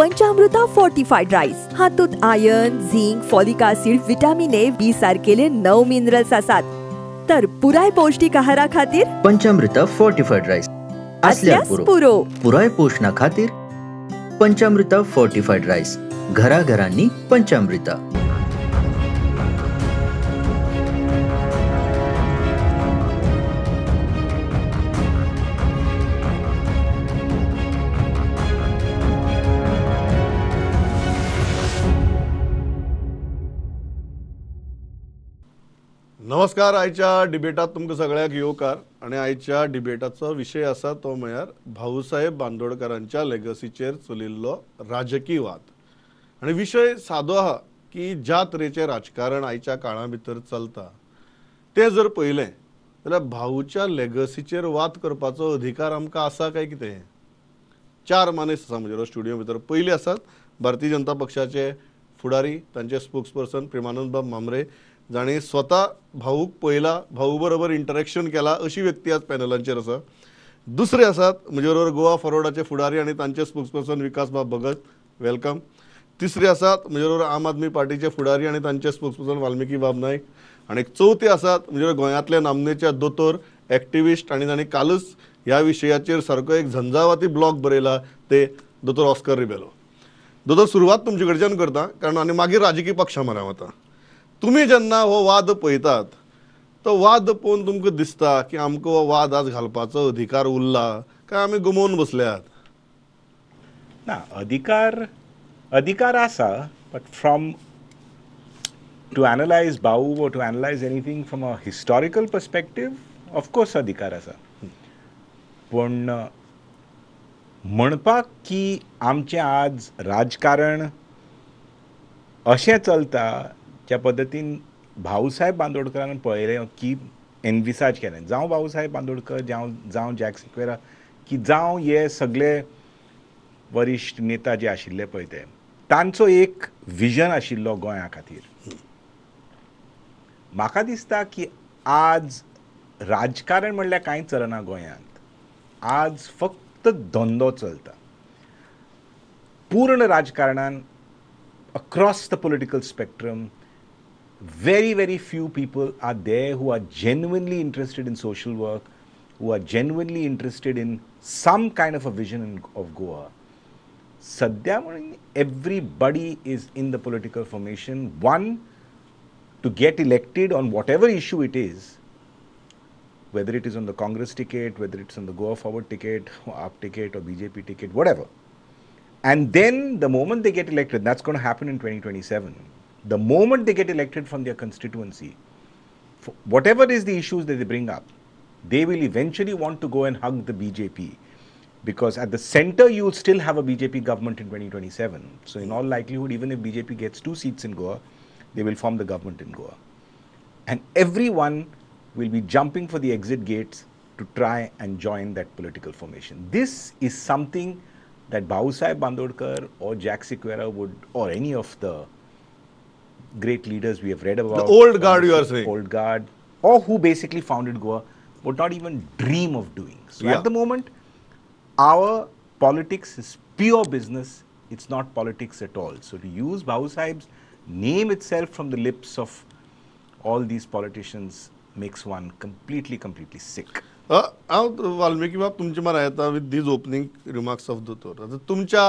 पंचामृता fortified rice हातूंत iron, zinc, folic acid, vitamin A, B सारकेले 9 minerals आसात। तर पुराय पौष्टिक आहारा खातीर पंचामृता फोर्टिफाईड राईस असल्यार पुरो। पुराय पोषणा खातीर पंचामृता फोर्टिफाईड राईस, घराघरांनी पंचामृता। नमस्कार। आयच्या डिबेटात तुमकां सगळ्यांक येवकार आनी आयच्या डिबेटाचो विशय आसा तो म्हळ्यार भाऊसाहेब बांदोडकरांच्या लेगसीचेर चलिल्लो राजकीय वाद। आनी विशय सादो आहा की ज्या तरेचें राजकारण आयच्या काळा भितर चलता तें जर पळयलें जाल्यार भाऊच्या लेगसीचेर वाद करपाचो अधिकार आमकां आसा काय कितें? चार मानेस्त आसा म्हजे स्टुडियो भितर। पयली आसात भारतीय जनता पक्षाचे फुडारी, तांचे स्पोक्सपर्सन प्रेमानंद बाब म्हांबरे, जाणी स्वता भाऊक पळयला, भाऊ बरोबर इंटरेक्शन केला अशी व्यक्ती आज पॅनलांचेर आसा। दुसरे आसात म्हजे बरोबर गोवा फॉरवर्डाचे फुडारी आनी तांचे स्पोक्सपर्सन विकास बाब भगत, welcome. तिसरे आसात म्हजे बरोबर आम आदमी पार्टीचे फुडारी आनी तांचे स्पोक्सपर्सन वाल्मिकी बाब नायक, आनी चवथे आसात म्हजे बरोबर गोंयांतले नामनेचे दोतोर, एक्टिविस्ट आनी जाणी कालच ह्या विशयाचेर सारको एक झंझावाती ब्लॉग बरयला ते दोतोर ऑस्कर रिबेलो। दोतोर, सुरवात तुमचे कडच्यान करता कारण आनी मागीर राजकीय पक्षा म्हऱ्यान वता। तुमी जेन्ना हो वाद पळयतात तो वाद पळोवन तुमकां दिसता की आमकां हो वाद आज घालपाचो अधिकार उरला काय आमी गमोवन बसल्यात? ना, अधिकार आसा, but from to analyse Bhau or to analyse anything from a historical perspective of course अधिकार आसा, पूण म्हणपाक की आमचें आज राजकारण अशें चलता ज्या पद्दतीन भाऊसाहेब बांदोडकरान पळयलें की एनविसाज केलें, जावं भाऊसाहेब बांदोडकर, जावं जॅक सिक्वेरा, की जावं हे सगळे वरिश्ठ नेता जे आशिल्ले पळय ते, तांचो एक विजन आशिल्लो गोंया खातीर। म्हाका दिसता की आज राजकारण म्हणल्यार कांय चलना गोंयांत, आज फक्त धंदो चलता। पूर्ण राजकारणान across the political spectrum very, very few people are there who are genuinely interested in social work, who are genuinely interested in some kind of a vision of Goa. Sadhya, everybody is in the political formation. One, to get elected on whatever issue it is, whether it is on the Congress ticket, whether it's on the Goa Forward ticket, or AAP ticket, or BJP ticket, whatever. And then the moment they get elected, that's going to happen in 2027. The moment they get elected from their constituency, whatever is the issues that they bring up, they will eventually want to go and hug the BJP, because at the center you will still have a BJP government in 2027. So in all likelihood, even if BJP gets 2 seats in Goa, they will form the government in Goa. And everyone will be jumping for the exit gates to try and join that political formation. This is something that Bhausaheb Bandodkar or Jack Sequeira would, or any of the great leaders we have read about. The old guard, you are saying. Old guard, or who basically founded Goa, would not even dream of doing. So yeah, at the moment, our politics is pure business. It's not politics at all. So to use Bhausaheb's name itself from the lips of all these politicians makes one completely, completely sick. हांव वाल्मिकी बाब तुमचे म्हऱ्यान येता with these opening remarks of दोतोर। आतां तुमच्या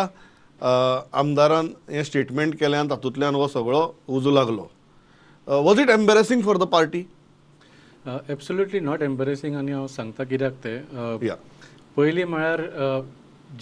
आमदारान हें statement केलें आनी तातूंतल्यान हो सगळो उजो लागलो। Was it embarrassing for the party? Absolutely not embarrassing. आनी हांव सांगता कित्याक तें। पयलीं म्हळ्यार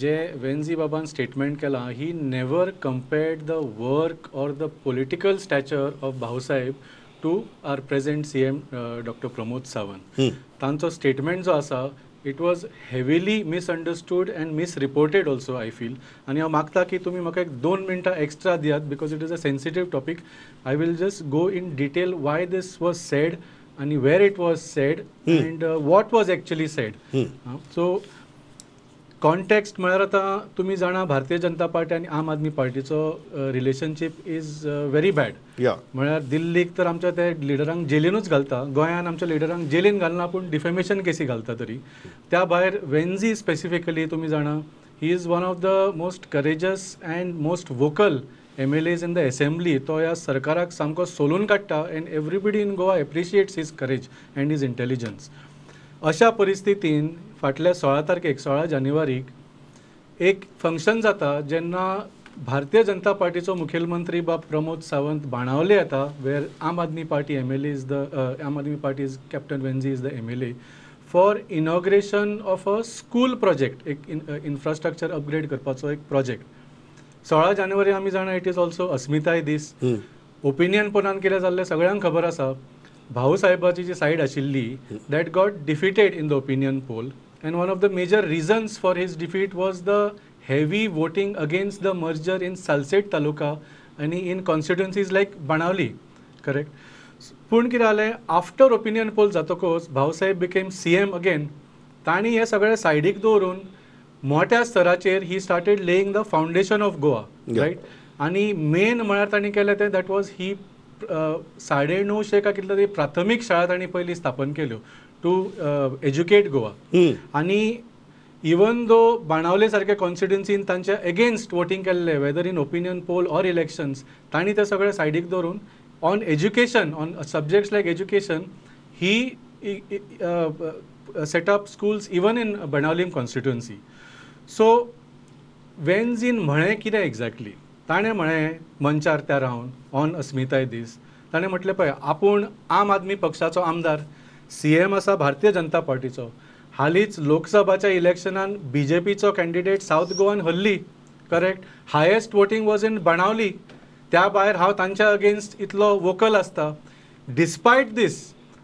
जे वेन्झी बाबान स्टेटमेंट केलां, he never compared the work or the political stature of Bhausaheb to our present CM doctor Pramod Sawant. तांचो स्टेटमेंट जो आसा, it was heavily misunderstood and misreported also, I feel. आनी हांव मागता की तुमी म्हाका एक 2 मिनटां एक्स्ट्रा दियात, because it is a sensitive topic. I will just go in detail why this was said आनी where it was said and what was actually said. So context म्हळ्यार आतां तुमी जाणा, भारतीय जनता पार्टी आनी आम आदमी पार्टीचो रिलेशनशीप is very bad. म्हळ्यार दिल्लीक तर आमच्या ते लिडरांक जेलीनूच घालता, गोंयान आमच्या लिडरांक जेलीन घालना पूण डिफेमेशन केसी घालता तरी. त्या भायर वेन्झी स्पेसिफिकली तुमी जाणा, He is one of the most courageous and most vocal MLAs in the assembly. तो ह्या सरकाराक सामको सोलून काडटा and everybody in Goa appreciates his courage and his intelligence. अशा परिस्थितीन फाटल्या 16 तारखेक 16 जानेवारीक एक फंक्शन जाता जेन्ना भारतीय जनता पार्टीचो मुखेलमंत्री बाब प्रमोद सावंत बाणावले येता, where Aam Aadmi Party MLA is the Aam Aadmi Party is Captain Venzy is the MLA for inauguration of a school project, एक इन्फ्रास्ट्रक्चर अपग्रेड करपाचो एक प्रोजेक्ट. 16 जानेवारी आमी जाणा it is also अस्मिताय दीस. ओपिनियन पोलान कितें जाल्लें सगळ्यांक खबर आसा. भाऊ साहेबाची जी सायड आशिल्ली that got defeated in the opinion poll and one of the major reasons for his defeat was the heavy voting against the merger in Salcete taluka आनी in constituencies like Benaulim, correct. पूण कितें जालें, after opinion poll जातकच Bhausaheb became CM again. तांणी हें सगळें सायडीक दवरून मोठ्या स्तराचेर he started laying the foundation of Goa, right. आनी मेन म्हळ्यार तांणी केलें तें that was ही 950 काय कितले तरी प्राथमीक शाळा तांणी पयलीं स्थापन केल्यो टू एज्युकेट गोवा. आनी इवन दो बाणावले सारखे कॉन्स्टिट्युन्सीन तांच्या एगेन्स्ट वोटींग केल्लें whether in opinion poll or elections, तांणी तें सगळें सायडीक दवरून on education, on subjects like education, he set up schools even in Benaulim constituency. So वेन्झीन म्हळें कितें एक्झॅक्टली, ताणें म्हळें मंचार त्या रावन ऑन अस्मिताय दीस ताणें म्हटलें पळय आपूण आम आदमी पक्षाचो आमदार, CM आसा भारतीय जनता पार्टीचो, हालींच लोकसभाच्या इलेक्शनान BJPचो कॅन्डिडेट सावथ गोवान हरली, correct, highest voting was in Benaulim, त्या भायर हांव तांच्या अगेन्स्ट इतलो वोकल आसता. डिस्पायट दीस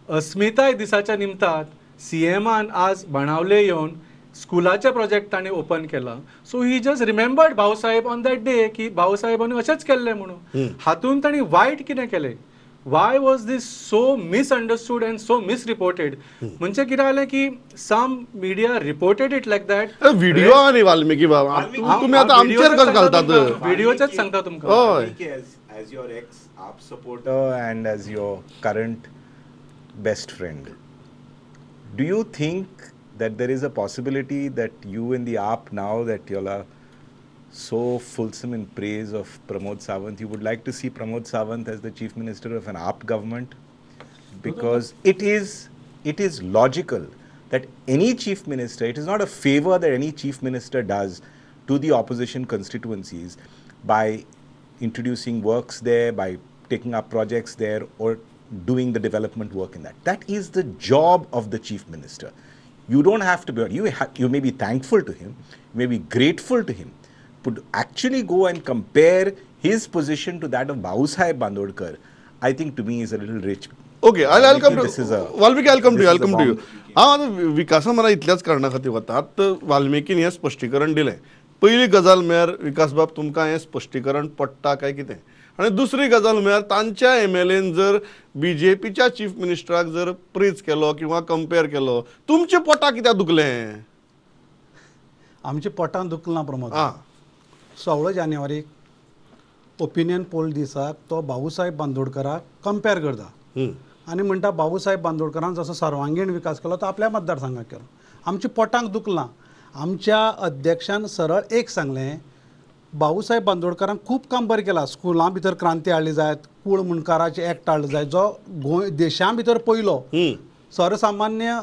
अस्मिताय दिसाच्या निमतान CMान आज बाणावले येवन स्कुलाचे प्रोजेक्ट ताणें ओपन केला. So he just remembered Bhausaheb on that day की भाऊसाहेबांनी अशेंच केल्लें म्हणून. हातून तांणी वायट कितें केलें, why was this so misunderstood and so misreported? म्हणजे कितें जालें की some media reported it like that. Video आनी वाल्मिकी बाबा तुमी आतां आमचेर कशें घालतात? व्हिडियोचेच सांगता तुमकां. As your ex AAP supporter and as your current best friend, do you think that there is a possibility that you in the AAP, now that you are so fulsome in praise of Pramod Sawant, you would like to see Pramod Sawant as the chief minister of an AAP government? Because it is logical that any chief minister, it is not a favor that any chief minister does to the opposition constituencies by introducing works there, by taking up projects there, or doing the development work in that. That is the job of the chief minister. You don't have to be, you may be thankful to him, you may be grateful to him, but actually go and compare his position to that of Bhausaheb Bandodkar, I think to me is a little rich. Okay, I'll come to Valmiki, I'll come to you, I'll come to you. हांव आतां विकासा मला इतल्याच कारणा खातीर वता. आतां वाल्मिकीन हें स्पश्टीकरण दिलें. पयली गजाल म्हळ्यार विकास बाब तुमकां हें स्पश्टीकरण पडटा काय कितें, आनी दुसरी गजाल म्हळ्यार तांच्या MLAन जर BJPच्या चीफ मिनिस्टराक जर प्रेज केलो किंवा कंपेर केलो, तुमच्या पोटाक कित्याक दुखलें? आमच्या पोटान दुखलां प्रमोद. 16 जानेवारीक ओपिनियन पोल दिसाक तो भाऊसाहेब बांदोडकराक कंपेर करता आनी म्हणटा भाऊसाहेब बांदोडकरान जसो सर्वांगीण विकास केलो तो आपल्या मतदारसंघाक केलो. आमच्या पोटांक दुखलां. आमच्या अध्यक्षान सरळ एक सांगलें, भाऊसाहेब बांदोडकरान खूब काम बरें केलां, स्कुलां भितर क्रांती हाडली जायत, कूळ मुंडकाराचे एक्ट हाडले जायत, जो गोंय देशा भितर पयलो सर्वसामान्य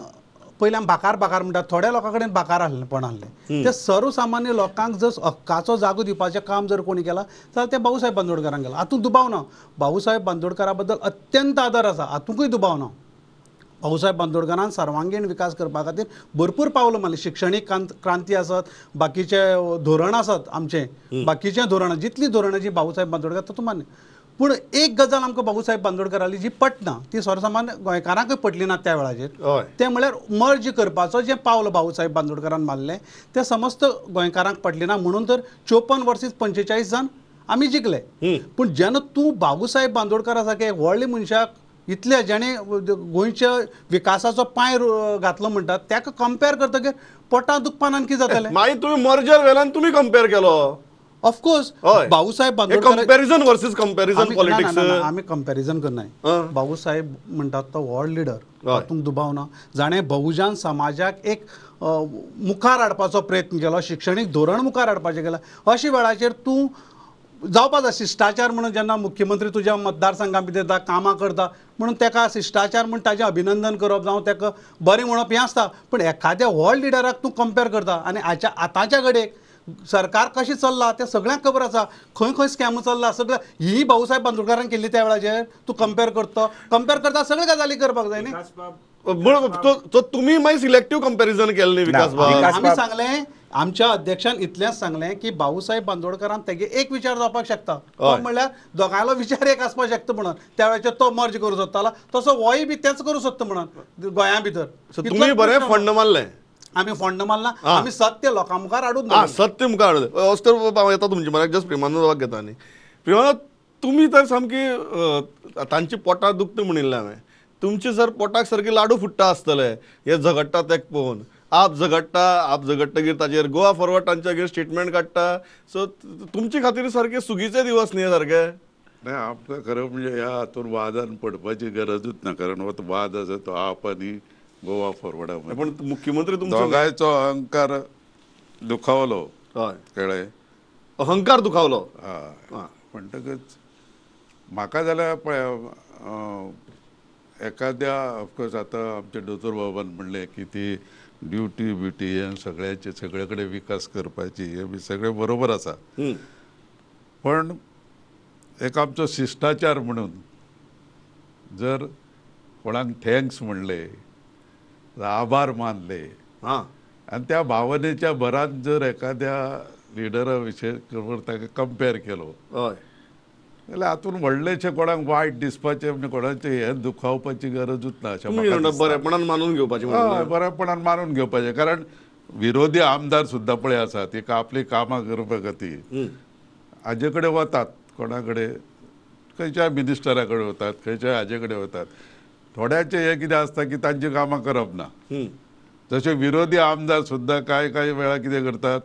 पयलीं आमी भाकार भाकार म्हणटात, थोड्या लोकां कडेन भाकार आहलेंपण आहलें, ते सर्वसामान्य लोकांक जर हक्काचो जागो दिवपाचें काम जर कोणी केलां जाल्यार तें भाऊसाहेब बांदोडकरान केलां. हातूंत दुबाव ना. भाऊसाहेब बांदोडकरा बद्दल अत्यंत आदर आसा, हातूंकय दुबाव ना. भाऊसाहेब बांदोडकरान सर्वांगीण विकास करपा खातीर भरपूर पावलां मारलीं, शिक्षणीक क्रांती आसत, बाकीचे धोरण आसत, आमचें बाकीचें धोरणां, जितलीं धोरणां जी भाऊसाहेब बांदोडकर तातूंत मान्य. पूण एक गजाल आमकां भाऊसाहेब बांदोडकराली जी पटना, ती सर्वसामान्य गोंयकारांकूय पटली ना त्या वेळाचेर, तें म्हळ्यार मर्ज करपाचो जें पावल भाऊसाहेब बांदोडकरान मारलें तें समस्त गोंयकारांक पटलें ना, म्हणून तर 54 वर्सीस 45 जाण आमी जिखले. पूण जेन्ना तूं भाऊसाहेब बांदोडकरा सारके व्हडले मनशाक इतले जेणे गोंयच्या विकासाचो पांय घातलो म्हणटात ताका कंपेर करतकीर पोटां दुखपान आणखी जातलें. मागीर तुमी मर्जर वेल्यान तुमी कंपेर केलो. Of course Bhausaheb Bandodkar comparison versus comparison politics. आमी कंपॅरिजन करनाय. भाऊसाहेब म्हणटात तो व्हड लिडर, तातूंत दुबाव ना. जाणें बहुजन समाजाक एक मुखार हाडपाचो प्रयत्न केलो, शिक्षणीक धोरण मुखार हाडपाचें केलां. अशे वेळाचेर तूं जावपा जाय शिश्टाचार म्हणून जेन्ना मुख्यमंत्री तुज्या मतदारसंघा भितर येता कामां करता म्हणून ताका शिश्टाचार म्हूण ताजें अभिनंदन करप जावं ताका बरें म्हणप हें आसता. पूण एखाद्या व्हड लिडराक तूं कंपेर करता आनी हाच्या आतांच्या घडयेक सरकार कशें चल्लां तें सगळ्यांक खबर आसा, खंय खंय स्कॅम चल्ला सगळें ही भाऊसाहेब बांदोडकारान केल्ली त्या वेळाचेर तूं कंपेर करता, कंपेर करता सगळे गजाली करपाक जाय न्ही. तुमी मागीर सिलेक्टीव कंपॅरिजन केलें न्ही विकास बाब. आमी सांगलें, आमच्या अध्यक्षान इतलेंच सांगलें की भाऊसाहेब बांदोडकारान तेगे एक विचार जावपाक शकता, तो म्हणल्यार दोगांयलो विचार एक आसपाक शकता म्हणून त्या वेळाचेर तो मर्ज करूं सोदतालो, तसो होय बी तेंच करूं सोदता म्हणून गोंया भितर. तुमी बरें फंड मारलें. आमी फंड मारला, आमी सत्य लोकां मुखार हाडून सत्य मुखार हाडून ऑस्कर येता तुमचे म्हऱ्याक जस्ट प्रेमानंद बाबाक घेता न्ही. प्रेमानंद, तुमी तर सामकी तांची पोटां दुखता म्हणिल्लें हांवें, तुमचे जर पोटाक सारके लाडू फुट्टा आसतले हे झगडटा तेक पळोवन. आप झगडटा, आप झगडटगीर ताजेर गोवा फॉरवर्ड तांच्या स्टेटमेंट काडटा. सो तुमचे खातीर सारके सुगीचे दिवस न्ही सारके. नाही, आमकां खरें म्हणजे ह्या हातून वादान पडपाची गरजूच ना, कारण हो वाद आसा तो आप आनी गोवा फॉरवर्डा. पण मुख्यमंत्री दोगांयचो अहंकार दुखावलो, कळ्ळें, अहंकार दुखावलो. हय, म्हणटकच म्हाका जाल्यार पळय एखाद्या ऑफकोर्स आतां आमच्या दोतोर बाबान म्हणलें की ती ड्युटी बिटी हे सगळ्याचे सगळे कडेन विकास करपाची हे बी सगळें बरोबर आसा, पण एक आमचो शिश्टाचार म्हणून जर कोणाक thanks म्हणले, आभार मानले आनी त्या भावनेच्या भरान जर एखाद्या लिडरा विशय ताका कंपेर केलो जाल्यार हातून व्हडलेशें कोणाक वायट दिसपाचें म्हणजे कोणाचें हें दुखावपाची गरजूच ना. अशें बरेपणान मानून घेवपाचें, हय बरेपणान मानून घेवपाचें. कारण विरोधी आमदार सुद्दां पळय आसा ती आपलीं कामां करपा खातीर हाजे कडेन वतात, कोणा कडेन खंयच्याय मिनिस्टरा कडेन वतात, खंयच्याय हाजे कडेन वतात. थोड्याचें हें कितें आसता की तांची कामां करप ना. जशे विरोधी आमदार सुद्दां कांय कांय वेळार कितें करतात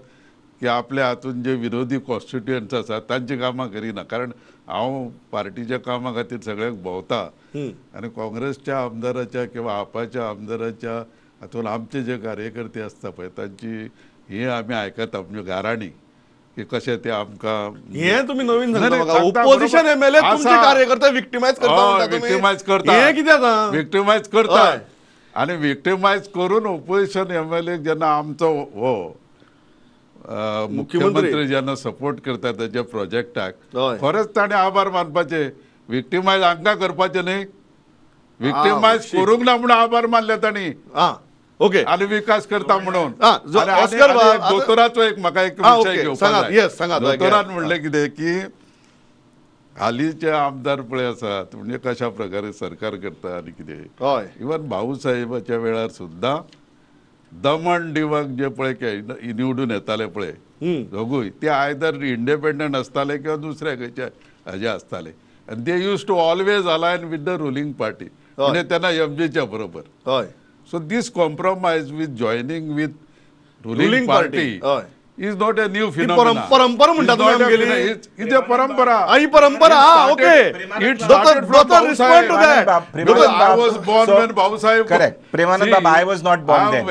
की आपल्या हातून जे विरोधी कॉन्स्टिट्युएंट्स आसात तांची कामां करिना. कारण हांव पार्टीच्या कामा खातीर सगळ्याक भोंवता आनी काँग्रेसच्या आमदाराच्या किंवा आपाच्या आमदाराच्या हातून आमचे जे कार्यकर्ते आसता पळय तांची हे आमी आयकता, म्हणजे गाराणी की कशें ते आमकां. हे तुमी नवीन सांगता, ओपोजिशन एमएलए तुमचे कार्यकर्ते विक्टिमायज करता, विक्टिमायज करता, हे कितें आसा विक्टिमायज करता. आनी विक्टिमायज करून ओपोजिशन एमएलए जेन्ना आमचो हो मुख्यमंत्री जेन्ना सपोर्ट करता ताच्या प्रोजेक्टाक, खरेंच ताणें आभार मानपाचे. विक्टिमायज हांकां करपाचें न्ही, विक्टिमायज करूंक ना म्हणून आभार मानले तांणी, ओके, आनी विकास करता म्हणून. दोतोराचो एक म्हाका एक विशय घेवपाक जाय. दोतोरान म्हणलें कितें की हालींचे आमदार पळय आसात म्हणजे कशा प्रकारे सरकार करता आनी कितें. इवन भाऊसाहेबाच्या वेळार सुद्दां दमण दीवाक जे पळय निवडून येताले पळय दोगूय, ते आयदर इंडिपेंडंट आसताले किंवा दुसऱ्या खंयच्या हाजे आसताले, आनी they use to always align with the ruling party, म्हणजे तेन्ना एमजीच्या बरोबर. हय, so this compromise with joining with ruling party is not a new phenomenon. परंपरा म्हणटा तुमी आमगेली, ही परंपरा, ही परंपरा. Okay, respond to that. I was born when Bhausaheb. Correct. Premanand Baba, I was not born then.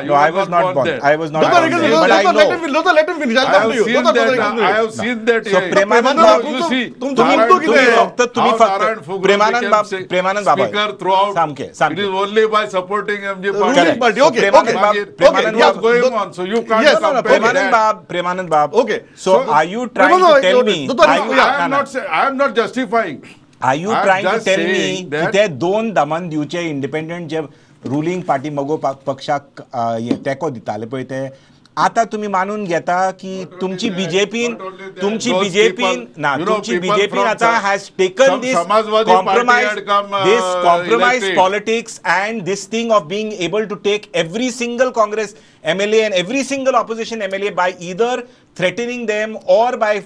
No, I was not born. I was not born then. But I know. Let him finish. I'll come to you. I have seen that. So Premanand Baba, you see, तुमचो मुद्दो कितें? फक्त तुम्ही फक्त प्रेमानंद बाब, प्रेमानंद बाबा speaker throughout. सामके सामके. It is only by supporting MG party. Okay, okay, okay. Going on, so you can't compare. Premanand Bab. Okay. So are you trying to tell me? I am not justifying. Are you trying to tell me की ते दोन दमन दीवचे independent जे ruling party मगो पक्षाक तेंको दिताले पळय ते आता तुम्ही मानून घेता की तुमची बीजेपीन, तुमची बीजेपीन ना, तुमची बीजेपीन आता has taken this compromise, this compromise politics and this thing of being able to take every single Congress MLA and every single opposition MLA by either threatening them or by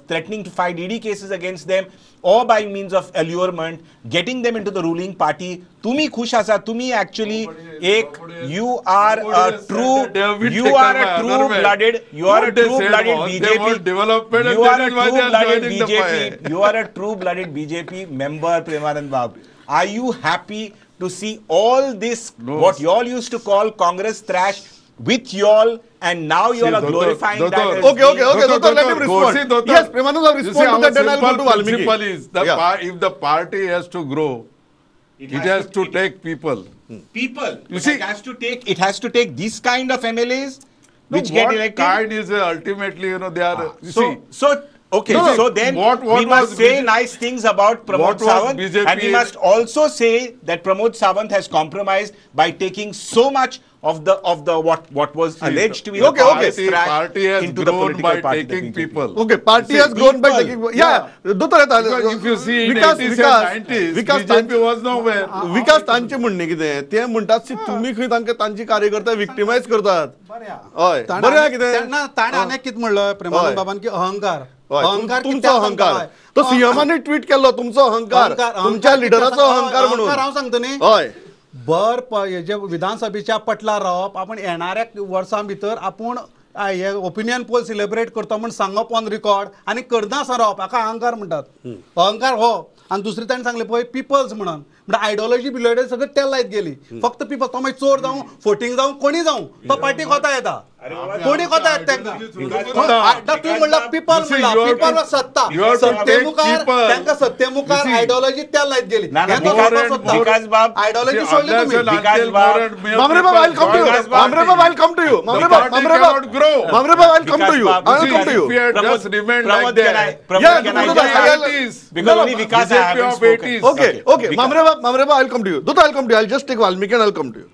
threatening to file ED cases against them or by means of allurement, getting them into the ruling party. Tumi khush asa, tumi actually ek, you are a true, you are a true blooded, you are a true blooded BJP, you are a true blooded BJP, you are a true blooded BJP member, Premanand Babu. Are you happy to see all this, what you all used to call Congress trash, with y'all, and now you all are glorifying that? Okay, Doctor, let him respond. Yes, Premanand, respond to that, then I'll go to Valmiki. Principle is, if the party has to grow, it has to take people. People. You see, it has to take this kind of MLAs which get elected. Kind is ultimately, you know, they are. Okay, no, so then what we must say nice things about Pramod Sawant, and we must also say that Pramod Sawant has compromised by taking so much of the what was alleged to be the party has into grown the by party, taking people. Okay, party has grown by taking. Yeah, because if you see in 80s and 90s, BJP was nowhere. Vikas तांचे म्हणणे कितें ते म्हणटात C तुमी खंय तांकां तांची कार्यकर्ता विक्टिमायज करतात. हय, बरें कितें तेन्ना ताणें आनी कितें म्हणलो प्रेमानंद बाबान की अहंकार, तुमचो अहंकार. तो सीएमाने ट्वीट केल्लो तुमचो अहंकार, तुमच्या लिडराचो अहंकार म्हणून. हांव सांगता न्ही, हय, बर हेजे विधानसभेच्या पटलार रावप, आपण येणाऱ्या वर्सां भितर आपूण हे ओपिनियन पोल सेलिब्रेट करता म्हण सांगप ऑन रिकॉर्ड आनी करना रावप, हाका अहंकार म्हणटात. अहंकार हो. आनी दुसरें ताणें सांगलें पळय पिपल्स म्हणून, म्हणटा आयडियोलॉजी बिलोडी सगळें तेल लायत गेली, फक्त पिपल्स. तो मागीर चोर जावं, फोटींग जावं, कोणी जावं, तो पार्टी कोता येता, कोणी कोता येता तांकां. तुवें म्हणलां पिपल, म्हणलां पिपल सत्ता, सत्ते मुखार तांकां सत्ते मुखार आयडियोलॉजी तेल लायत गेली. आयडियोलॉजी सोडली तुमी. Mamre Baba, I'll come to you. Mamre Baba, I'll come to you. Mamre Baba, Mamre Baba, Mamre Baba, I'll come to you. I'll come to you. If we had just remained like that. Yeah, because only Vikas I haven't spoken. Okay, okay. Mamre Baba, Mamre Baba, I'll come to you. Dutta, I'll come to you. I'll just take Valmiki and I'll come to you.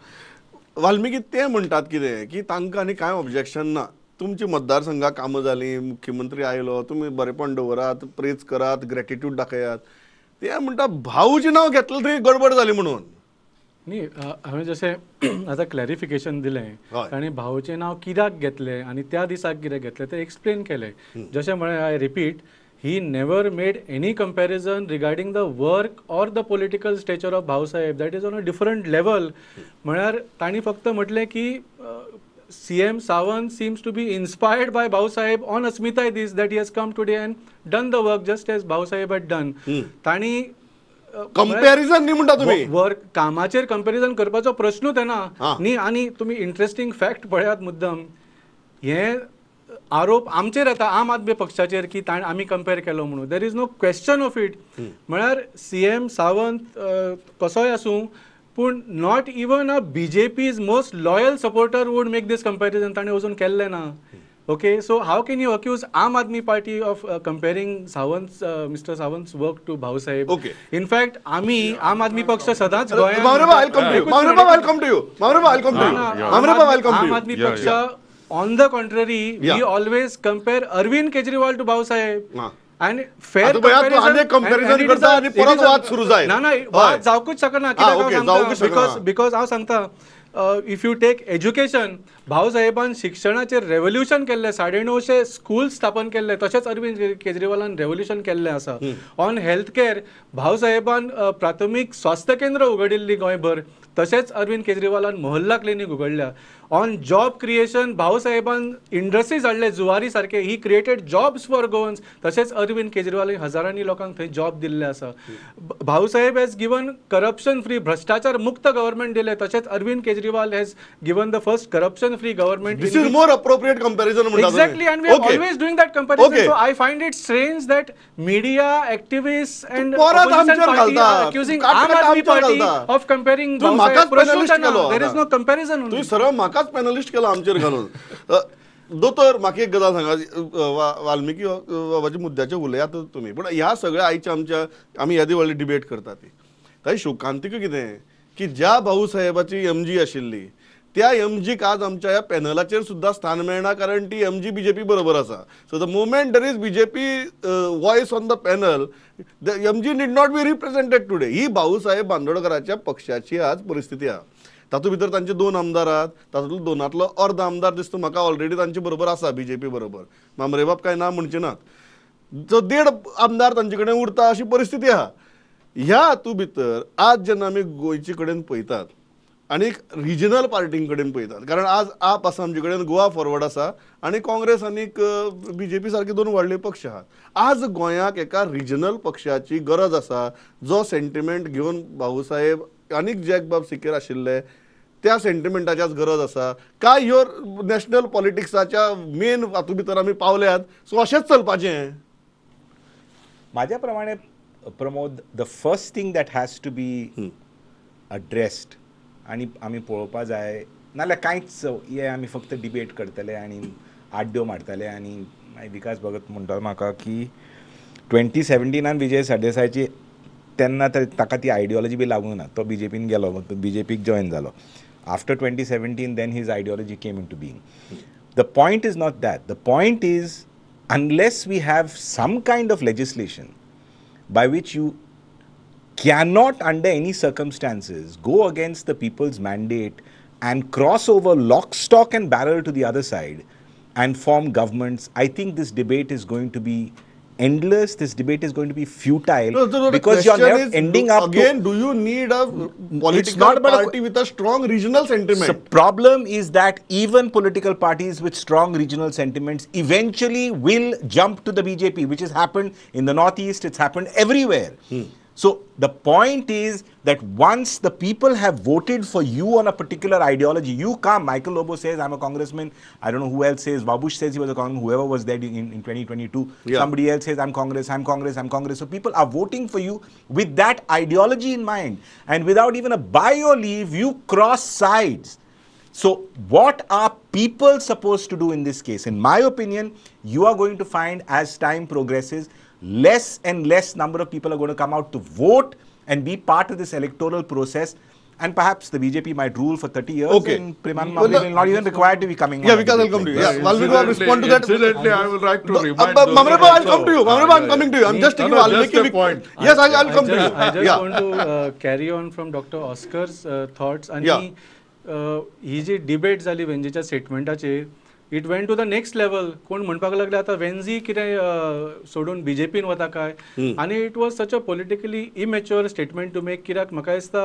Valmiki ते म्हणटात कितें की तांकां आनी कांय objection ना, तुमची मतदारसंघाक कामां जालीं, मुख्यमंत्री आयलो, तुमी बरेपण दवरात, प्रेज करात, ग्रेटिट्यूड दाखयात. ते म्हणटा भाऊचें नांव घेतलें थंय गडबड जाली म्हणून. न्ही, हांवें जशें आतां क्लॅरिफिकेशन दिलें, ताणें भाऊचें नांव कित्याक घेतलें आनी त्या दिसाक कित्याक घेतलें तें एक्सप्लेन केलें. जशें म्हळें, I repeat, he never made any comparison regarding the work or the political stature of Bhausaheb. That is on a different level. म्हळ्यार तांणी फक्त म्हटलें की CM Sawant seems to be inspired by Bhausaheb on Asmitai this that he has come today and done the work just as Bhausaheb had done. तांणी comparison न्ही म्हणटा तुमी, work कामाचेर कंपॅरिझन करपाचो प्रश्नूच येना न्ही. आनी तुमी इंट्रस्टींग फॅक्ट पळयात मुद्दम, हें आरोप आमचेर येता आम आदमी पक्षाचेर की ताणें आमी कंपेर केलो म्हणून. There is no question of it. म्हळ्यार सीएम सावंत कसोय आसूं, पूण not even a BJP's most loyal supporter would make this comparison. ताणें वचून केल्लें ना. Okay, so how can you accuse Aam Aadmi Party of comparing Sawant's Mister Sawant's work to Bhausaheb? Okay. In fact आमी आम आदमी पक्ष सदांच गोंयांत. Mamre Baba, I'll come to you. Mamre Baba, I'll come to you. Mamre Baba, I'll come to you. Mamre Baba, I'll come to you. Aam Aadmi Paksha, on the contrary, we always compare Arvind Kejriwal to Bhausaheb. And fair comparison करता आनी परत वाद सुरू जायत. ना ना, वाद जावकूच शकना. कित्याक? Because हांव सांगता, if you take education, भाऊसाहेबान शिक्षणाचेर रेवोल्युशन केल्लें, 950 स्कूल स्थापन केल्ले, तशेंच अरविंद केजरीवालान रेवोल्युशन केल्लें आसा. ऑन हेल्थ केअर भाऊसाहेबान प्राथमीक स्वास्थ्य केंद्र उगडिल्ली गोंयभर, तशेंच अरविंद केजरीवालान मोहल्ला क्लिनीक उगडल्या. ऑन जॉब क्रिएशन भाऊसाहेबान इंडस्ट्रीज हाडले जुवारी सारखे, he created jobs for Goans, तशेंच अरविंद केजरीवालान हजारांनी लोकांक थंय जॉब दिल्ले आसा. Bhausaheb has given corruption free, भ्रश्टाचार मुक्त गव्हर्मेंट दिलें, तशेंच Arvind Kejriwal has given the first corruption free government. This is more appropriate comparison. Exactly, and we are always doing that comparison. So I find it strange that media activists and opposition party are accusing Aam Aadmi Party of comparing Bhausaheb. There is no comparison. तुवें सरळ म्हाकाच panellist केलो आमचेर घालून. दोतोर, म्हाका एक गजाल सांगा, वाल्मिकी बाबाच्या मुद्द्याचेर उलयात तुमी, पूण ह्या सगळ्या आयच्या आमच्या आमी येदी व्हडली डिबेट करता ती ताची शोकांतिका कितें की ज्या भाऊसाहेबाची एमजी आशिल्ली त्या एमजीक आज आमच्या ह्या पॅनलाचेर सुद्दां स्थान मेळना, कारण ती एमजी बीजेपी बरोबर आसा. So the moment there is BJP voice on the panel, the MG need not be represented today. ही भाऊसाहेब बांदोडकराच्या पक्षाची आज परिस्थिती आसा. तातूंत भितर तांचे 2 आमदार आहात, तातूंतलो 2नांतलो अर्द आमदार दिसता म्हाका ऑलरेडी तांचे बरोबर आसा, बीजेपी बरोबर. मामरेबाब काय ना म्हणचे नात, जो 1.5 आमदार तांचे कडेन उरता अशी परिस्थिती आहा. ह्या हातूंत भितर आज जेन्ना आमी गोंयचे कडेन पळयतात आनी रिजनल पार्टीं कडेन पळयतात, कारण आज आप आसा आमचे कडेन, गोवा फॉरवर्ड आसा आनी काँग्रेस आनीक बीजेपी सारके 2 व्हडले पक्ष आहात. आज गोंयाक एका रिजनल पक्षाची गरज आसा, जो सेंटिमेंट घेवन भाऊसाहेब आनीक जॅकबाब सिकेर आशिल्ले त्या सेंटिमेंटाची आज गरज आसा. काय ह्यो नॅशनल पॉलिटिक्साच्या मेन हातूंत भितर आमी पावल्यात, सो अशेंच चलपाचें? म्हाज्या प्रमाणे Pramod, the first thing that has to be addressed आनी आमी पळोवपा जाय, नाल्यार कांयच हे आमी फक्त डिबेट करतले आनी आड्ड्यो मारतले. आनी मागीर विकास भगत म्हणटा म्हाका की 2017 विजय सरदेसायाची तेन्ना ताका ती आयडियोलॉजी बी लागूंक ना, तो बीजेपीन गेलो, बीजेपीक जॉयन जालो. After 2017 then his ideology came into being. The point is not that, the point is unless we have some kind of legislation by which you cannot under any circumstances go against the people's mandate and cross over lock, stock and barrel to the other side and form governments, I think this debate is going to be endless. This debate is going to be futile. No, because you're never ending up again. Do you need a political party with a strong regional sentiment? The problem is that even political parties with strong regional sentiments eventually will jump to the BJP, which has happened in the Northeast. It's happened everywhere. So the point is that once the people have voted for you on a particular ideology, you come. Michael Lobo says, I'm a congressman. I don't know who else says. Babush says he was a congressman, whoever was there in 2022. Yeah. Somebody else says, I'm Congress, I'm Congress, I'm Congress. So people are voting for you with that ideology in mind. And without even a buy or leave, you cross sides. So what are people supposed to do in this case? In my opinion, you are going to find as time progresses, less and less number of people are going to come out to vote and be part of this electoral process, and perhaps the BJP might rule for 30 years. Okay. And Premanand Mamre will not even required to be coming. Yeah, because I'll come to you. Yeah, Valmiki, I'll respond to that. Incidentally, I would like to remind. Mamre, I'll come to you. Mamre, I'm coming to you. I'm just taking Valmiki. Point. Yes, I'll come to you. I just want to carry on from Dr. Oscar's thoughts. And he ji debate जाली वेंजीच्या स्टेटमेंटाचेर, it went to the next level. कोण म्हणपाक लागले आतां वेन्झी कितें सोडून बीजेपीन वता काय, आनी it was such a politically immature statement to make. कित्याक म्हाका दिसता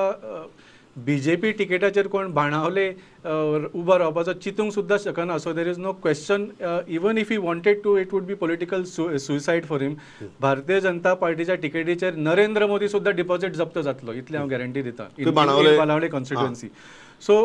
बीजेपी टिकेटाचेर कोण बाणावले उबो रावपाचो चिंतूंक सुद्दां शकना. So there is no question, even if he wanted to, it would be political suicide for him. Bharatiya Janata पार्टीच्या टिकेटीचेर नरेंद्र मोदी सुद्दां डिपॉझिट जप्त जातलो, इतलें हांव गॅरंटी दिता, बाणावले कॉन्स्टिट्युएन्सी. सो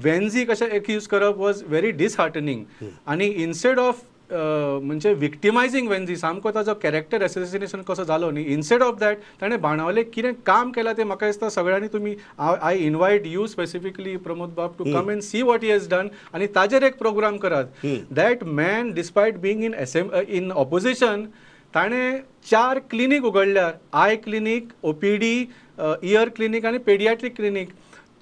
वेन्झी कशें एक्यूज करप वॉज व्हेरी डिसहार्टनिंग. आनी इन्स्टेड ऑफ म्हणजे विक्टिमायझींग वेन्झी, सामको ताजो कॅरेक्टर एसेसिनेशन कसो जालो न्ही, इन्स्टेड ऑफ that ताणें बाणावले कितें काम केलां तें म्हाका दिसता सगळ्यांनी तुमी, I invite you specifically Pramod Bab to come and see what he has done आनी ताजेर एक प्रोग्राम करात. That man despite being in in opposition, ताणें 4 क्लिनीक उगडल्यार, eye clinic, OPD, ear clinic आनी पेडियाट्रीक क्लिनीक.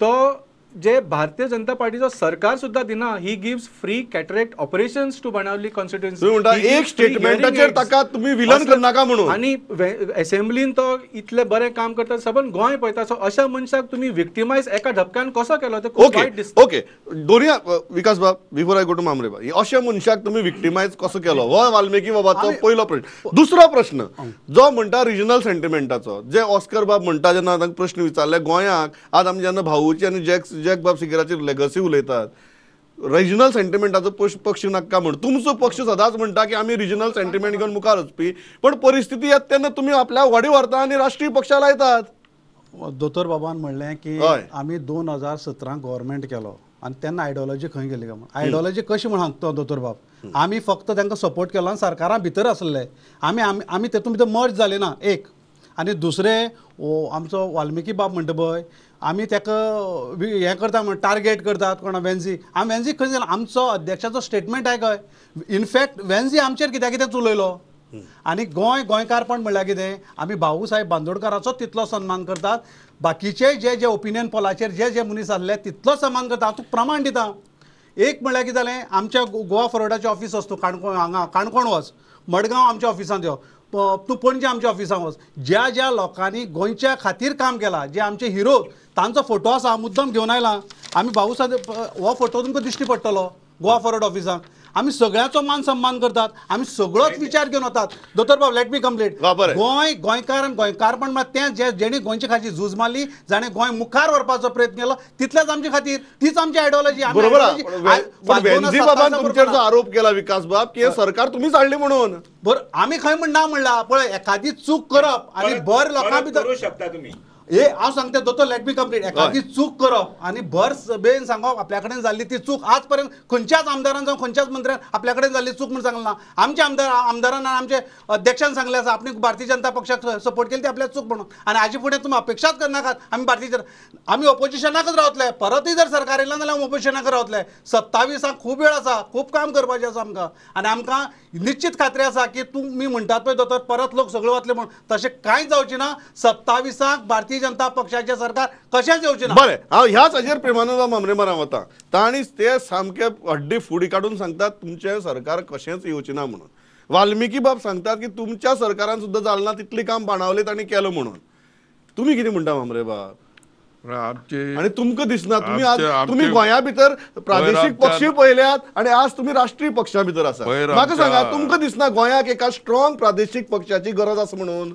तो जे भारतीय जनता पार्टीचो सरकार सुद्दां दिना, he gives free cataract operations to Benaulim constituency. एक स्टेटमेंटाचेर ताका तुमी विलन करनाका म्हणून, आनी असेंब्लीन तो इतलें बरें काम करता, सबंद गोंय पळयता. सो अशा मनशाक तुमी विक्टिमायज एका धपक्यान कसो केलो तें खूब वायट दिसता. ओके, दोनूय विकास बाब, before I go to Mamre बाब, अशा मनशाक तुमी विक्टिमायज कसो केलो हो वाल्मिकी बाबाचो पयलो प्रश्न. दुसरो प्रश्न जो म्हणटा रिजनल सेंटिमेंटाचो, जे ऑस्कर बाब म्हणटा जेन्ना तांकां प्रश्न विचारले गोंयाक आज आमी जेन्ना भाऊची आनी जॅक बाब सिकेराची लेगसी उलयतात, रिजनल सेंटिमेंटाचो पक्ष नाका म्हण, तुमचो पक्ष सदांच म्हणटा की आमी रिजनल सेंटिमेंट घेवन मुखार वचपी, पण परिस्थिती येता तेन्ना तुमी आपल्या वाडी व्हरता आनी राष्ट्रीय पक्षा लायतात. दोतोर बाबान म्हणलें की आमी 2017 गव्हर्मेंट केलो आनी तेन्ना आयडियोलॉजी खंय गेली काय म्हण. आयडियोलॉजी कशी म्हण सांगता दोतोर बाब, आमी फक्त तांकां सपोर्ट केलो आनी सरकारां भितर आसले, आमी आमी तेतून भितर मर्ज जाले ना एक. आनी दुसरें आमचो वाल्मिकी बाब म्हणटा पळय, आमी ताका हें करता म्हण टार्गेट करतात कोणा वेन्झी, आमी वेन्झी खंय जालें, आमचो अध्यक्षाचो स्टेटमेंट आयकय, इनफॅक्ट वेन्झी आमचेर कित्या कितें चलयलो. आनी गोंय गोंयकारपण म्हणल्यार कितें, आमी भाऊ साहेब बांदोडकाराचो तितलो सन्मान करतात, बाकीचे जे जे ओपिनियन पोलाचेर जे जे मनीस आसले तितलो सन्मान करता. हांव तुका प्रमाण दिता, एक म्हणल्यार कितें जालें, आमच्या गोवा फॉरवर्डाचें ऑफिस आसता काणकोण, हांगा काणकोण वच, मडगांव आमच्या ऑफिसांत यो, तूं पणजे आमच्या ऑफिसांत वच, ज्या ज्या लोकांनी गोंयच्या खातीर काम केलां, जे आमचे हिरो, तांचो फोटो आसा, मुद्दम घेवन आयला आमी. भाऊसाहेब हो फोटो तुमकां दिश्टी पडटलो गोवा फॉरवर्ड ऑफिसाक. आमी सगळ्यांचो मान सन्मान करतात, आमी सगळोच विचार घेवन वतात. दोतोर बाब, let me complete. Goa, गोंयकार आनी गोंयकारपण म्हळ्यार तें जे जेणी गोंयचे खातीर झूज मारली, जाणें गोंय मुखार व्हरपाचो प्रयत्न केलो, तितलेच आमचे खातीर, तीच आमची आयडियोलॉजी. वेन्झी बाबान तुमचेर जो आरोप केला विकास बाब की हे सरकार तुमीच हाडली म्हणून, बरं आमी खंय म्हण ना म्हणला. पळय, एखादी चूक करप आनी भर लोकां भितर करूं शकता तुमी. हे हांव सांगता दोतोर, let me complete. एखादी चूक करप आनी भर सभेन सांगप आपल्या कडेन जाल्ली ती चूक, आज पर्यंत खंयच्याच आमदारान जावं खंयच्याच मंत्र्यान आपल्या कडेन जाल्ली चूक म्हूण सांगलें ना. आमच्या आमदारान आनी आमचे अध्यक्षान सांगलें आसा, आपणे भारतीय जनता पक्षाक सपोर्ट केली ती आपल्या चूक म्हणून, आनी हाजे फुडें तुमी अपेक्षाच करनाकात आमी भारतीय जनता, आमी ऑपोजिशनाकच रावतले. परतूय जर सरकार येयलें जाल्यार आमी ऑपोजिशनाक रावतले. 27 खूब वेळ आसा, खूब काम करपाचें आसा आमकां, आनी आमकां निश्चित खात्री आसा की तुमी म्हणटात पळय दोतोर परत लोक सगळे वतले म्हणून, तशें कांयच जावचें ना. 27 भारतीय जनता पक्षाचे सरकार कशेंच येवचें ना. बरें, हांव ह्याच हाजेर प्रेमानंद मामरेमारा वता. तांणी ते सामके हड्डी फुडी काडून सांगतात तुमचें सरकार कशेंच येवचें ना म्हणून. वाल्मिकी बाब सांगतात की तुमच्या सरकारान सुद्दां जालें ना तितलें काम बाणावले तांणी केलें म्हणून. तुमी कितें म्हणटा मामरे बाब? आमचे आनी तुमकां दिसना तुमी आज तुमी गोंया भितर प्रादेशीक पक्ष पळयल्यात आनी आज तुमी राष्ट्रीय पक्षा भितर आसा. म्हाका सांगा, तुमकां दिसना गोंयाक एका स्ट्रॉंग प्रादेशीक पक्षाची गरज आसा म्हणून?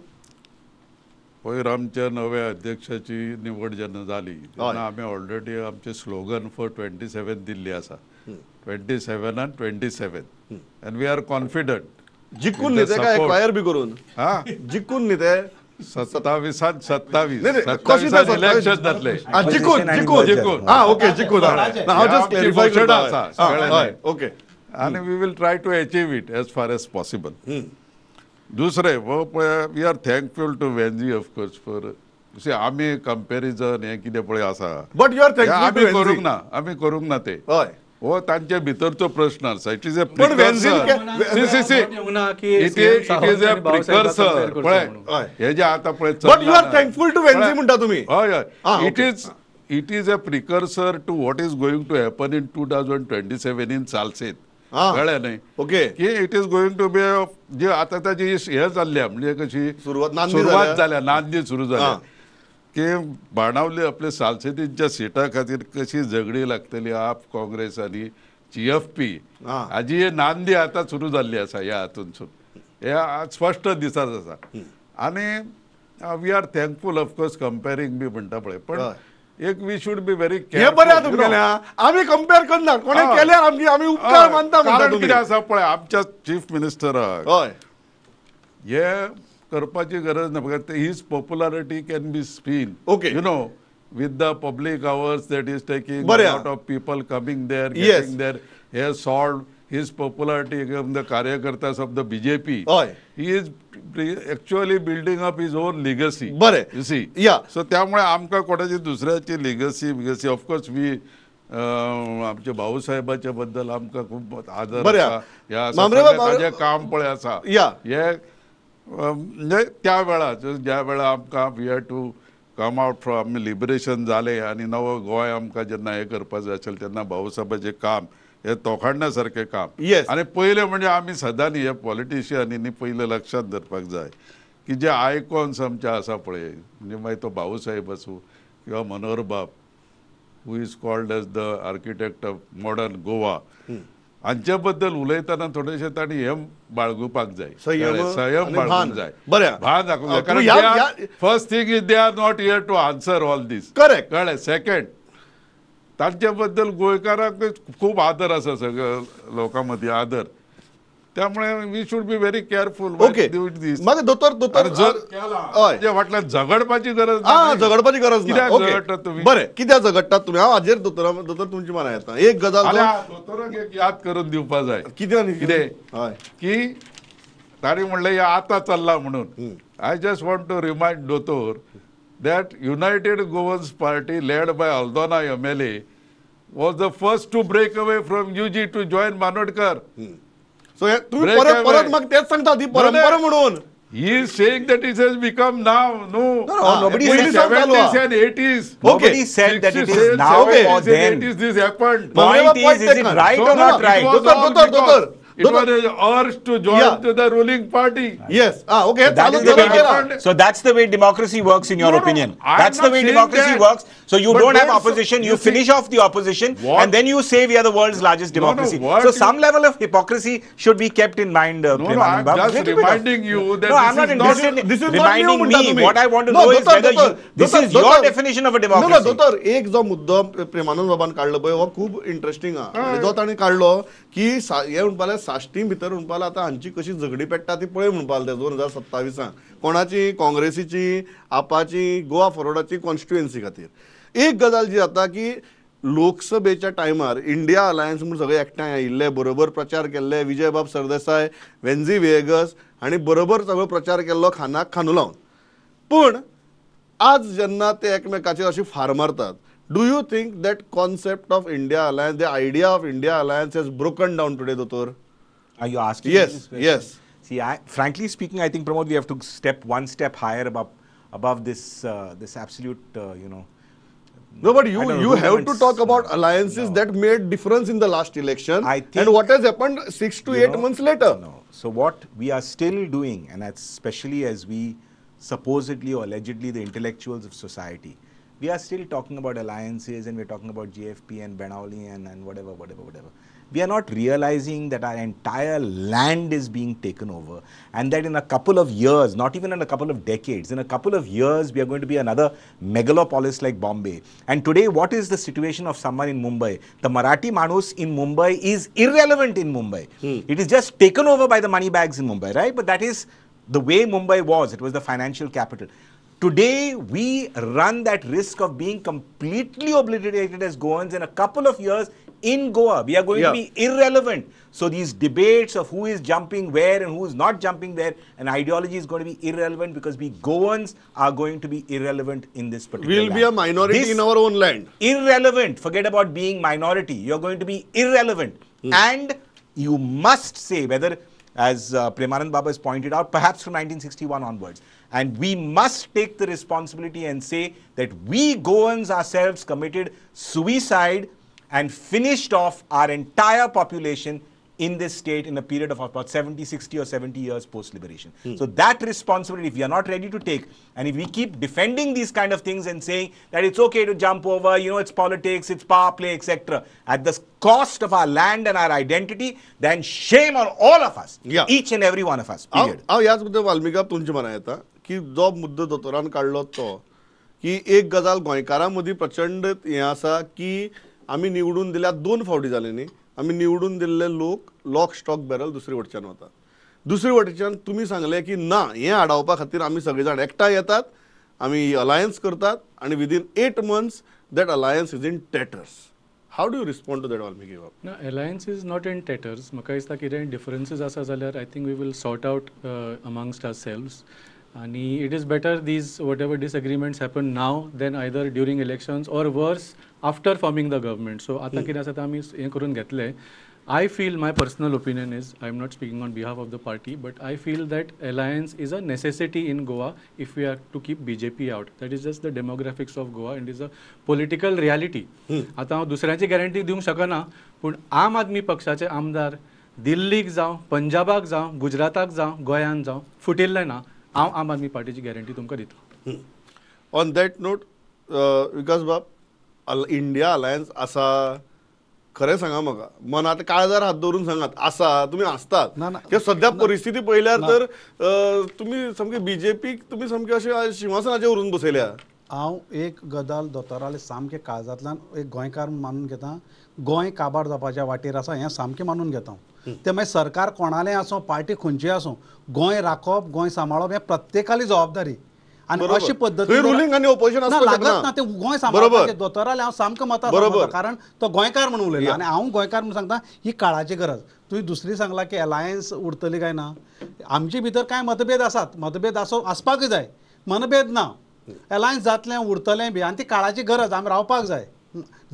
पयर आमच्या नव्या अध्यक्षाची निवड जेन्ना जाली तेन्ना आमी ऑलरेडी आमचे स्लोगन फॉर 27 दिल्ली आसा, 27 आनी 27, आनी we are confident. जिखून न्ही ते काय एक्वायर बी करून? हा, जिखून न्ही ते? 27 27 27 इलेक्शन जातले. जिखून जिखून जिखून. हा, ओके, जिखून. हांव जस्ट क्लॅरिफाय घोशणा आसा. ओके, आनी we will try to achieve it as far as possible. दुसरें, we are thankful to Venzy of course for आमी कंपॅरिजन हें कितें पळय आसा, but you are thankful. आमी करूंक ना, आमी करूंक ना ते. हय, हो तांचे भितरचो प्रश्न आसा. It is a it is a precursor. पळय हे जे आतां पळय, but you are thankful to Venzy म्हणटा तुमी. हय हय, it is a precursor to what is going to happen in 2027 in Salcete. कळ्ळें न्ही? ओके, की it is going to be जे आतां ताजी हे जाल्ल्या, म्हणजे कशी सुरवात सुरवात जाल्या, नांदी सुरू जाल्या की बाणावली आपले सालसेतीच्या सिटा खातीर कशी झगडी लागतली आप काँग्रेस आनी जीएफपी हाजी नांदी आतां सुरू जाल्ली आसा. ह्या हातूंतसून हे स्पश्ट दिसत आसा. आनी we are thankful of course comparing बी म्हणटा पळय, पण एक we should be very हे बरें तुमगेलें, आमी कंपेर करना, कोणें केल्यार आमची आमी उपकार मानता. कारण कितें आसा पळय, आमच्या चीफ मिनिस्टराक हय हे करपाची गरज ना, because his popularity can be seen. Okay, you know, with the public hours that is taking, lot of people coming there, getting there, he solve his popularity from the कार्यकर्तास of the BJP. He is actually building up his own legacy. बरें, you see. या so त्यामुळे आमकां कोणाची दुसऱ्याची legacy बिगसी, of course we आमच्या भाऊसाहेबाच्या बद्दल आमकां खूब आदर आसा, ह्या ताजें काम पळय आसा हे म्हणजे त्या वेळार ज्या वेळार आमकां we had to come out from liberation जालें आनी नवो गोंय आमकां जेन्ना हें करपाक जाय आशिल्लें तेन्ना भाऊसाहेबाचें काम हे तोखाणण्या सारकें काम. आनी पयलें म्हणजे आमी सदांनी हे पॉलिटिशियनांनी पयलें लक्षांत धरपाक जाय की जे आयकॉन्स आमचे आसा पळय, म्हणजे मागीर तो भाऊसाहेब आसूं किंवा मनोहर बाब, who is called as the architect of modern Goa, हांचे बद्दल उलयतना थोडेशें तांणी हें बाळगुपाक जाय, संयम बाळगूंक जाय, भान दाखोवंक जाय. कारण first thing is they are not here to answer all this. Correct, कळ्ळें. सेकंड, तांचे बद्दल गोंयकारांक खूब आदर आसा, सगळ्या लोकां मदीं आदर, त्यामुळे we should be very careful. Okay, मागीर दोतोर दोतोर जर फाटल्यान झगडपाची गरज ना, झगडपाची गरज ना. कित्याक झगडटात तुमी? बरें, कित्याक झगडटात तुमी? हांव हाजेर दोतोर दोतोर तुमची मानाय येता. एक गजाल दोतोराक एक याद करून दिवपा जाय, कितें कितें की तांणी म्हणलें हें आतां चल्लां म्हणून. I just want to remind दोतोर that United Goans Party led by Aldona MLA was the first to break away from UG to join Manodkar. So तुम्ही परत परत मग तेच सांगता ती परंपरा म्हणून. He is saying that it has become now. No, nobody said 70s and 80s. Nobody said that it is now or then. 80s this happened. Point is it right or not right? दोतोर दोतोर दोतोर It was an urge to join to the ruling party. Yes. Ah, okay. So that's the way democracy works, in your opinion. That's the way democracy works. So you don't have opposition, you finish off the opposition, and then you say we are the world's largest democracy. So some level of hypocrisy should be kept in mind. No, no, I'm just reminding you that no, I'm not interested in reminding me. What I want to know is whether this is your definition of a democracy. No, no, दोतोर, एक जो मुद्दो प्रेमानंद बाबान काडलो पळय हो खूब interesting आहा. जो ताणें काडलो की हे म्हणपाक साश्टी भितर म्हणपाक आतां हांची कशी झगडी पेट्टा ती पळय म्हणपाक ते 2027 कोणाची, काँग्रेसीची, आपाची, गोवा फॉरवर्डाची कॉन्स्टिट्युएन्सी खातीर. एक गजाल जी जाता की लोकसभेच्या टायमार इंडिया अलायन्स म्हूण सगळे एकठांय आयिल्ले, बरोबर प्रचार केल्ले, विजयबाब सरदेसाय, वेन्झी व्हिएगस आनी बरोबर सगळो प्रचार केल्लो खानाक खांदो लावन. पूण आज जेन्ना ते एकमेकाचेर अशी फार मारतात, do you think that concept of India Alliance, the idea of India Alliance has broken down today, दोतोर? Are you asking? Yes, yes. See, frankly speaking, I think, Pramod, we have to step one step higher above this this absolute, you know. No, but you have to talk about alliances that made difference in the last election. I think, and what has happened 6 to 8 months later. No. So what we are still doing, and that's especially as we supposedly or allegedly the intellectuals of society, we are still talking about alliances and we're talking about JFP and Benaulim and whatever, whatever, whatever. We are not realizing that our entire land is being taken over, and that in a couple of years, not even in a couple of decades, in a couple of years, we are going to be another megalopolis like Bombay. And today, what is the situation of someone in Mumbai? The Marathi Manus in Mumbai is irrelevant in Mumbai. It is just taken over by the money bags in Mumbai, right? But that is the way Mumbai was. It was the financial capital. Today, we run that risk of being completely obliterated as Goans in a couple of years in Goa. We are going to be irrelevant. So these debates of who is jumping where and who is not jumping there, and ideology is going to be irrelevant because we Goans are going to be irrelevant in this particular We'll land. Be a minority in our own land. Irrelevant. Forget about being minority. You're going to be irrelevant. And you must say whether, as Premanand Baba has pointed out, perhaps from 1961 onwards. And we must take the responsibility and say that we Goans ourselves committed suicide and finished off our entire population in this state in a period of about 70, 60 or 70 years post-liberation. So that responsibility, if we are not ready to take, and if we keep defending these kind of things and saying that it's okay to jump over, you know, it's politics, it's power play, etc., at the cost of our land and our identity, then shame on all of us, each and every one of us, period. हांव ह्याच मुद्दे वाल्मिका तुमच्या मनां येता की जो मुद्दो दोतोरान काडलो तो की एक गजाल गोंयकारां मदीं प्रचंड हें आसा की आमी निवडून दिल्यार दोन फावटी जाले न्ही, आमी निवडून दिल्ले लोक लॉक स्टॉक बॅरल दुसरे वटच्यान वतात. दुसरे वटेच्यान तुमी सांगलें की ना, हें आडावपा खातीर आमी सगळे जाण एकठांय येतात, आमी अलायन्स करतात आनी within 8 months that alliance is in tatters. How do you respond to that, Valmiki Bab? ना, alliance is not in tatters. म्हाका दिसता कितें डिफरन्सीस आसा जाल्यार I think we will sort out amongst ourselves. आनी it is better these whatever disagreements happen now than either during elections or worse after forming the government. So आतां कितें आसा तें आमी हें करून घेतलें. I feel, my personal opinion is, I am not speaking on behalf of the party, but I feel that alliance is a necessity in Goa if we are to keep BJP out. That is just the demographics of Goa and is a political reality. आतां हांव दुसऱ्यांची guarantee दिवंक शकना, पूण आम आदमी पक्षाचे आमदार दिल्लीक जावं, पंजाबाक जावं, गुजराताक जावं, गोंयांत जावं फुटिल्ले ना. हांव आम आदमी पार्टीची गॅरंटी तुमकां दिता. On that note, विकास बाब, इंडिया अलायन्स आसा खरें सांगा म्हाका, मनात काळजार हात दवरून सांगात आसा, तुमी हांसतात कित्याक सद्या परिस्थिती पळयल्यार तर तुमी सामके बीजेपीक तुमी सामके अशे शिंवासनाचेर व्हरून बसयल्या. हांव एक गजाल दोतोराले सामकें काळजांतल्यान एक गोंयकार मानून घेता, गोंय काबार जावपाच्या वाटेर आसा हें सामकें मानून घेता. तें मागीर सरकार कोणालें आसूं, पार्टी खंयची आसूं, गोंय राखप, गोंय सांबाळप हें प्रत्येकाली जबाबदारी. आनी अशी पद्दती रुलिंग आनी ओपोजिशन लागत ना, तें गोंय सांबाळपाचें. दोतोरालें हांव सामकें मतां सांगता, कारण तो गोंयकार म्हणून उलयला आनी हांव गोंयकार म्हणून सांगता ही काळाची गरज. तुवें दुसरी सांगला की अलायन्स उरतली काय ना, आमचे भितर कांय मतभेद आसात, मतभेद आसपाकूय जाय, मनभेद ना, अलायन्स जातलें उरतलें बी, आनी ती काळाची गरज, आमी रावपाक जाय.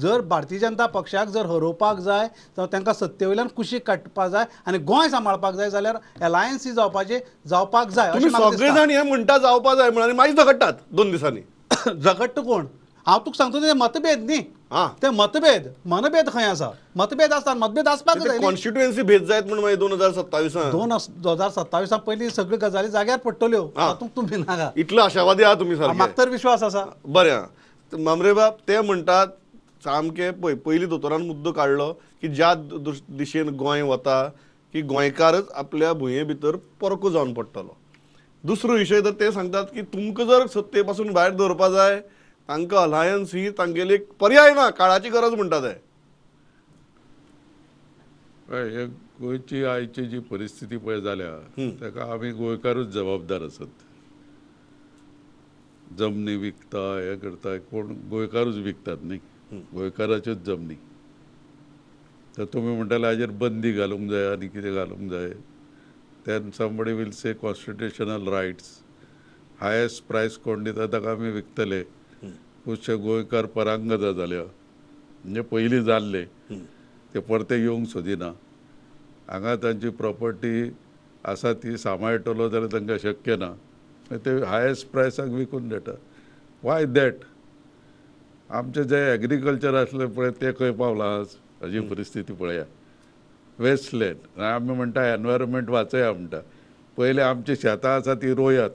जर भारतीय जनता पक्षाक जर हरोवपाक जाय जाल्यार तांकां सत्ते वयल्यान कुशीक काडपाक जाय आनी गोंय सांबाळपाक जाय जाल्यार अलायन्स ही जावपाची जावपाक जाय. तुमी सगळे जाण हें म्हणटा जावपाक जाय म्हणून आनी मागीर झगडटात 2 दिसांनी. झगडटा कोण? हांव तुका सांगता ते मतभेद न्ही. ते मतभेद मनभेद खंय आसा मतभेद आसता मतभेद आसपाक जाय कॉन्स्टिट्युएन्सी भेद जायत म्हूण मागीर 2027 2027 पयलीं सगळ्यो गजाली जाग्यार पडटल्यो तातूंत तुमी नाका इतलो आशावादी आहा तुमी सारके म्हाका तर विश्वास आसा. बरें मामरे बाब ते म्हणटात सामके पळय पयलीं दोतोरान मुद्दो काडलो की ज्या दिशेन गोंय वता की गोंयकारच आपल्या भुंये भितर परको जावन पडटलो. दुसरो विशय तर ते सांगतात की तुमकां जर सत्ते पासून भायर दवरपा जाय तांकां अलायन्स ही तांगेली एक पर्याय ना काळाची गरज म्हणटा ते. हय गोंयची आयची जी परिस्थिती पळय जाल्या ताका आमी गोंयकारूच जबाबदार आसत. जमनी विकता हे करता कोण गोंयकारूच विकतात न्ही गोंयकाराच्योच जमनी. तर तुमी म्हणटाले हाजेर बंदी घालूंक जाय आनी कितें घालूंक जाय. Then somebody will say constitutional rights highest price कोण दिता ताका आमी विकतले. खुबशे गोंयकार परांगत जाल्या म्हणजे पयलीं जाल्ले ते परते येवंक सोदिना. हांगा तांची प्रॉपर्टी आसा ती सांबाळटलो जाल्यार तांकां शक्य ना ते हायेस्ट प्रायसाक विकून दिता. वाय that आमचें जें एग्रीकल्चर आसलें पळय तें खंय पावलां आज हाजी परिस्थिती पळया. वेस्टलँड आमी म्हणटा एनवायरमेंट वाचया म्हणटा पयलें आमची शेतां आसा ती रोयात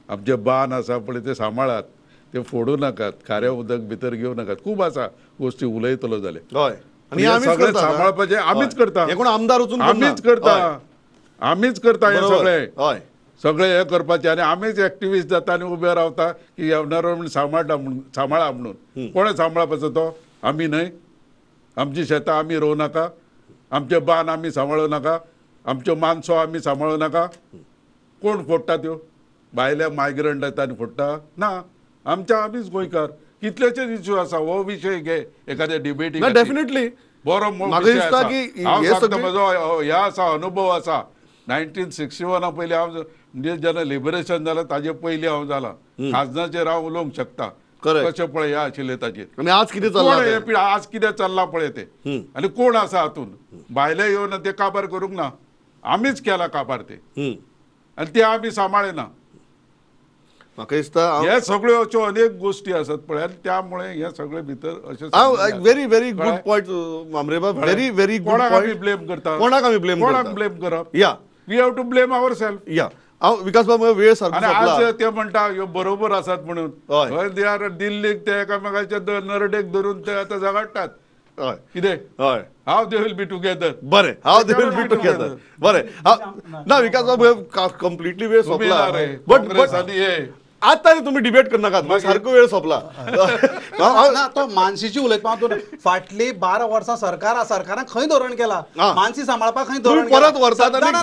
आमचे बांद आसा पळय ते सांबाळात ते फोडूं नाकात खारें उदक भितर घेवं नाकात. खूब आसा गोश्टी उलयतलो जाल्यार. हय आनी सगळें सांबाळपाचें आमीच करता आमदार वचून आमीच करता आमीच करता हें सगळें. हय सगळें हें करपाचें आनी आमीच एक्टिविस्ट जाता आनी उबे रावता की एनवायरमेंट सांबाळटा म्हणून सांबाळा म्हणून. कोणें सांबाळपाचो तो आमी न्हय. आमची शेतां आमी रोवं नाका आमचे बांद आमी सांबाळूं नाका आमच्यो मानसो आमी सांबाळूं नाका. कोण फोडटा त्यो भायले मायग्रंट येता आनी फोडटा ना आमच्या आमीच गोंयकार. कितलेशेच इश्यू आसा हो विशय घे एखाद्या डिबेटी डेफिनेटली बरो हांव सांगता म्हजो हे आसा अनुभव आसा. 1961 पयलीं हांव म्हणजे जेन्ना लिबरेशन जालें ताजे पयलीं हांव जाला खाजनाचेर हांव उलोवंक शकता कशें पळय हें आशिल्लें ताजेर. आनी आज कितें चल्लां आज कितें चल्लां पळय तें आनी कोण आसा हातून भायले येवन ते काबार करूंक ना आमीच केला काबार ते आनी ते आमी सांबाळना. म्हाका दिसता हे सगळ्यो अश्यो अनेक गोश्टी आसात पळय आनी त्यामुळे हे सगळे भितर अशें. Very very good point Mhambre बाब व्हेरी व्हेरी गुड. कोणाक आमी ब्लेम करता कोणाक आमी ब्लेम कोणाक ब्लेम करप या we have to blame our self. या हांव विकास बाब वेळ सारको सोंपला. आज ते म्हणटा ह्यो बरोबर आसात म्हणून हय they are दिल्लीक ते एकामेकाच्या नरडेक धरून ते आतां झगडटात. हय कितें हय how they will be together. बरें how they will be together बरें ना विकास बाब कंप्लिटली वेळ सोंपला बट आतां तुमी डिबेट करनाकात सारको वेळ सोंपला. ना तो मानसीची उलयता फाटली 12 वर्सां सरकार सरकारान खंय धोरण केला मानसी सांबाळपाक खंय धोरण परत व्हरतात ना ना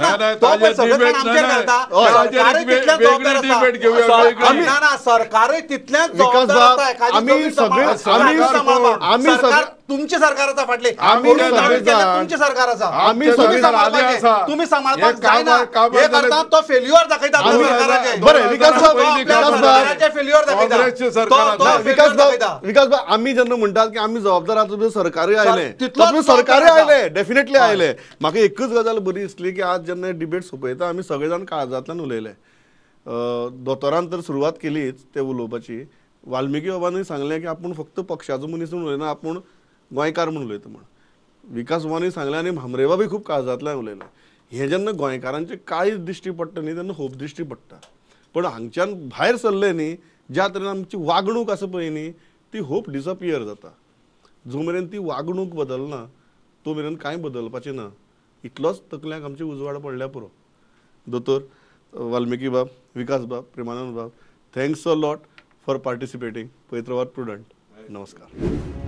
सरकारय तितलेंच जबाबदार आसा. तुमचे सरकार आसा फाटले तुमचे सरकार आसा तुमी सांबाळपाक जायना हे करता तो फेल्युअर दाखयता. बरें विकास विकास बाब आमी जेन्ना म्हणटात की आमी जबाबदार आसा सरकारय आयलें सरकारय आयलें डेफिनेटली आयलें. म्हाका एकच गजाल बरी दिसली की आज जेन्ना डिबेट सोंपयता आमी सगळे जाण काळजांतल्यान उलयले. दोतोरान तर सुरवात केलीच ते उलोवपाची. वाल्मिकी बाबानूय सांगलें की आपूण फक्त पक्षाचो मनीस म्हूण उलयना आपूण गोंयकार म्हूण उलयता म्हूण. विकास बाबानूय सांगलें आनी म्हांबरे बाबूय खूब काळजांतल्यान उलयलें. हें जेन्ना गोंयकारांचें काळीज दिश्टी पडटा न्ही तेन्ना होप दिश्टी पडटा. पण हांगच्यान भायर सरले न्ही ज्या तरेन आमची वागणूक आसा पळय न्ही ती होप डिसअपियर जाता. जो मेरेन ती वागणूक बदलना तो मेरेन कांय बदलपाचें ना. इतलोच तकल्यांक आमची उजवाड पडल्या पुरो. दोतोर वाल्मिकी बाब विकास बाब प्रेमानंद बाब thanks a lot for participating. पवित्रवाद prudent. नमस्कार.